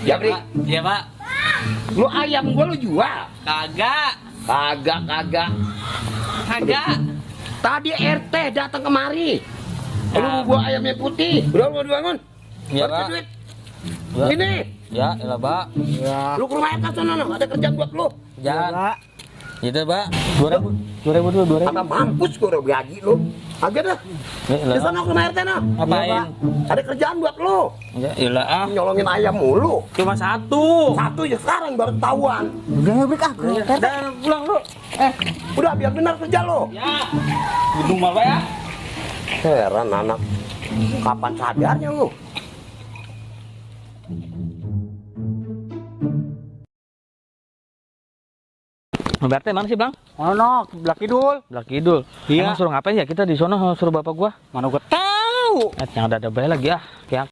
Jabri, Iya Pak. lu ayam gua lu jual? Kagak. Kagak. Tadi RT datang kemari. Lu mau buah ayamnya putih. Udah mau dibangun? Iya, Baru Pak. duit. Ya. Ini, Ya, elah, Pak. lu ke rumah atas sana, ada kerjaan buat lu. Jangan. Gitu, Pak. 2000 dulu, 2000. Apa mampus gua udah gaji lu. Agak dah. Ya, Di elah. sana ke rumah RT no. Ngapain? Ada kerjaan buat lu. Ya, elah ah. Nyolongin ayam mulu. Cuma satu. Satu ya sekarang baru ketahuan. Udah ngebrik ah. Udah pulang lu. Udah biar benar kerja lo. Ya. Gedung mal Pak ya. Heran anak. Kapan sadarnya lu? Berarti mana sih, Bang? Ono, Blak Kidul. Belah Kidul. Iya. Emang suruh ngapain ya kita di sono, suruh bapak gua? Mana gua tahu. Yang ada bayi lagi ah. Kayak